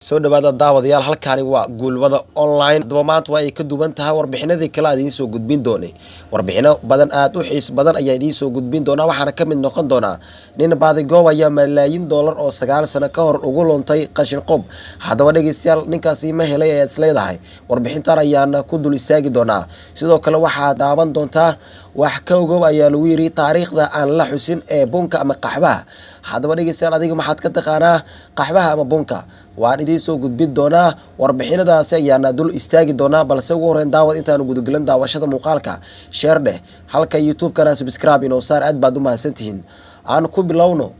Soo dhawaada daawadayaal, halkaani waa Guulwada Online. Haddaba maanta waa ay ka duwan tahay warbixinadii kale aad idiin soo gudbin doonay. Warbixino badan aad u xiis badan ayaa idiin soo gudbin doonaa, waxaana ka mid noqon doonaa nin baadigoobaya malaayiin doolar oo 9 sano ka hor ugu luntay qashin qub. Haddaba dhegeystayaal, ninkaasi ma helay ayaad isleedahay? Warbixintan ayaana ku dul istaagi doonaa. Sidoo kale waxaad daawan doontaa wax ka ogow ayaa lagu yiri taariikhda aan la xusin ee bunka ama qaxwaha. Haddaba dhegeystayaal, adiga maxaad ka taqaanaa qaxwaha ama bunka? Waan idiin soo gudbin doonaa, warbixinadaasi ayaana dul istaagi doonaa. Balse ugu horeyn daawad, intaanu gudagelin daawashada muuqaalka, share dheh, halka YouTube-kana subscribe inoo saar. Aad baad u mahadsantihiin. Aan ku bilowno.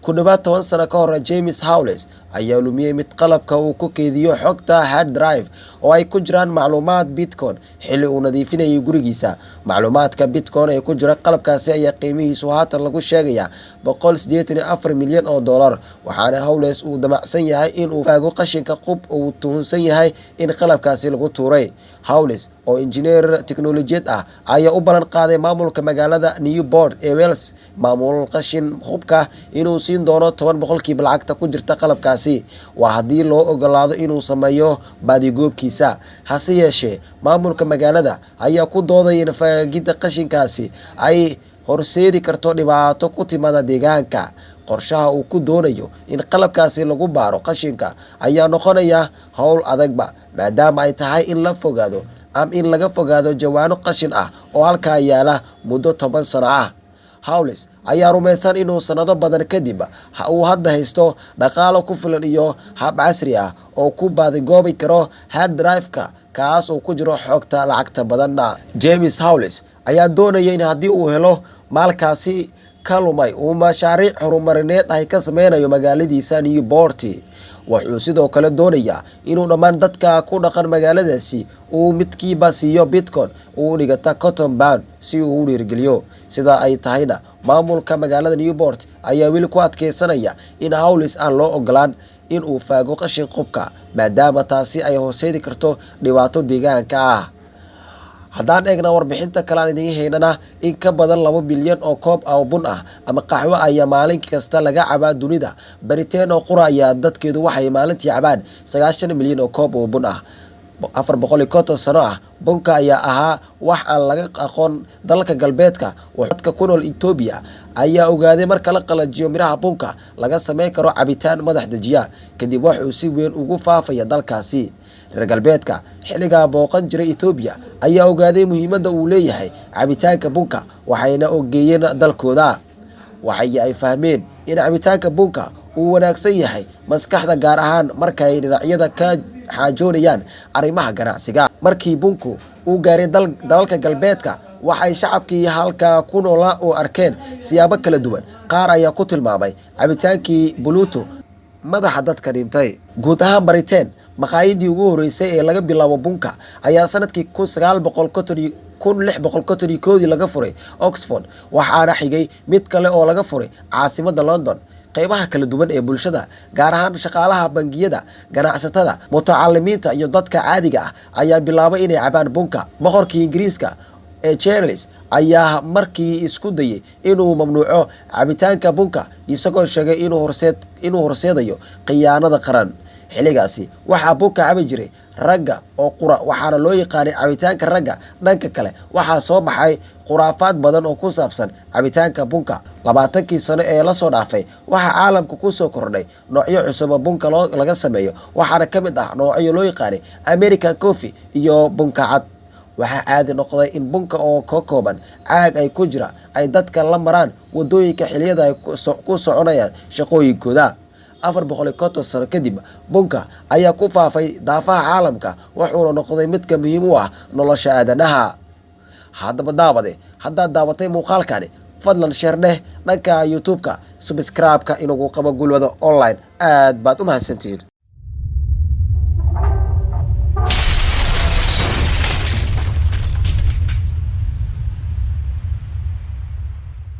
Ku dhawaad 10 sano ka hor, James Howles ayaa lumiyey mid qalabka uu ku keydiyo xogta, hard drive, oo ay ku jiraan macluumaad Bitcoin, xilli uu nadiifinayay gurigiisa. Macluumaadka Bitcoin ee ku jira qalabkaasi ayaa qiimihiisu haatan lagu sheegayaa 184 milyan oo dollar, waxaana Howles uu damacsan yahay inuu faago qashinka qub uu tuhunsan yahay in qalabkaasi lagu tuuray. Howles oo injineer teknolojiyad ah ayaa u ballan qaaday maamulka magaalada Newport ee Wales, maamul qashin qubka, inuu siin doono 10% lacagta ku jirta qalabkaasi, waa haddii loo ogolaado inuu sameeyo baadigoobkiisa. Hase yeeshee maamulka magaalada ayaa ku doodaya in faagidda qashinkaasi ay horseedi karto dhibaato ku timaada deegaanka. Qorshaha uu ku doonayo in qalabkaasi lagu baaro qashinka ayaa noqonaya howl adagba, maadaama ay tahay in la fogaado ama in laga fogaado jawaano qashin ah oo halkaa yaala muddo 10 sano ah. Howles ayaa rumaysan inuu sanado badan kadib uu hadda haysto dhaqaalo ku filan iyo hab casri ah oo ku baadigoobi karo hard drive-ka, kaas oo ku jiro xogta lacagta badanna. James Howles ayaa doonaya in haddii uu helo maalkaasi ka lumay, uu mashaariic horumarineed ay ka sameynayo magaaladiisa Newport. Wuxuu sidoo kale doonayaa inuu dhammaan dadka ku dhaqan magaaladaasi uu midkiiba siiyo Bitcoin uu dhigata 50 pound si uu u dhiirigeliyo. Sida ay tahayna, maamulka magaalada Newport ayaa weli ku adkeysanaya in Howlis aan loo ogolaan in uu faago qashin qubka, maadaama taasi ay horseedi karto dhibaato deegaanka ah. Haddaan eegna warbixinta kale aan idiin haynana, in ka badan 2 bilyan oo koob oo bun ah ama qaxwo ayaa maalin kasta laga cabaa dunida. Britain oo qura ayaa dadkeedu waxay maalintii cabaan 90 milyan oo koob oo bun ah. 450 sano ah bunka ayaa ahaa wax aan laga aqoon dalalka galbeedka. Dadka ku nool Etoobiya ayaa ogaaday marka la qalajiyo miraha bunka laga sameyn karo cabitaan madax dejiya. Kadib waxuu si weyn ugu faafaya dalkaasi. Reer galbeedka xilligaa booqan jiray Etoobiya ayaa ogaaday muhiimadda uu leeyahay cabitaanka bunka, waxayna ogeeyeen dalkooda. Waxay ay fahmeen in cabitaanka bunka uu wanaagsan yahay maskaxda, gaar ahaan markay dhinacyada ka xaajoonayaan arrimaha ganacsiga. Markii bunku uu gaaray dalalka galbeedka, waxay shacabkii halka ku noolaa oo arkeen siyaabo kala duwan. Qaar ayaa ku tilmaamay cabitaankii buluuto madaxa dadka dhintay. Guud ahaan Britain, maqaayadii ugu horeysay ee laga bilaabo bunka ayaa sanadkii 1950, 1651-dii laga furay Oxford, waxaana xigay mid kale oo laga furay caasimada London. Qeybaha kala duwan ee bulshada, gaar ahaan shaqaalaha bangiyada, ganacsatada, mutacalimiinta iyo dadka caadiga ah, ayaa bilaabay inay cabaan bunka. Boqorkii Ingiriiska ee Charles ayaa markii isku dayay inuu mamnuuco cabitaanka bunka, isagoo sheegay inuu horseedayo khiyaanada qaran. Xilligaasi waxaa bunka cabi jiray ragga oo qura, waxaana loo yaqaanay cabitaanka ragga. Dhanka kale, waxaa soo baxay khuraafaad badan oo ku saabsan cabitaanka bunka. 20-kii sano ee lasoo dhaafay, waxaa caalamka kusoo kordhay noocyo cusub oo bunka loo laga sameeyo, waxaana ka mid ah noocyo loo yaqaanay American coffee iyo bunka cad. Waxaa caadi noqday in bunka oo ka kooban caag ay ku jira ay dadka la maraan wadooyinka xiliyada ay ku soconayaan shaqooyinkooda. 450 sano kadib, bunka ayaa ku faafay daafaha caalamka, wuxuuna noqday midka muhiim u ah nolosha aadanaha. Haddaba daawade, haddaad daawatay muuqaalkani, fadlan share dheh, dhanka YouTube-ka subscribe-ka inugu qabo Gulwada Online. Aad baad u mahadsantihiin.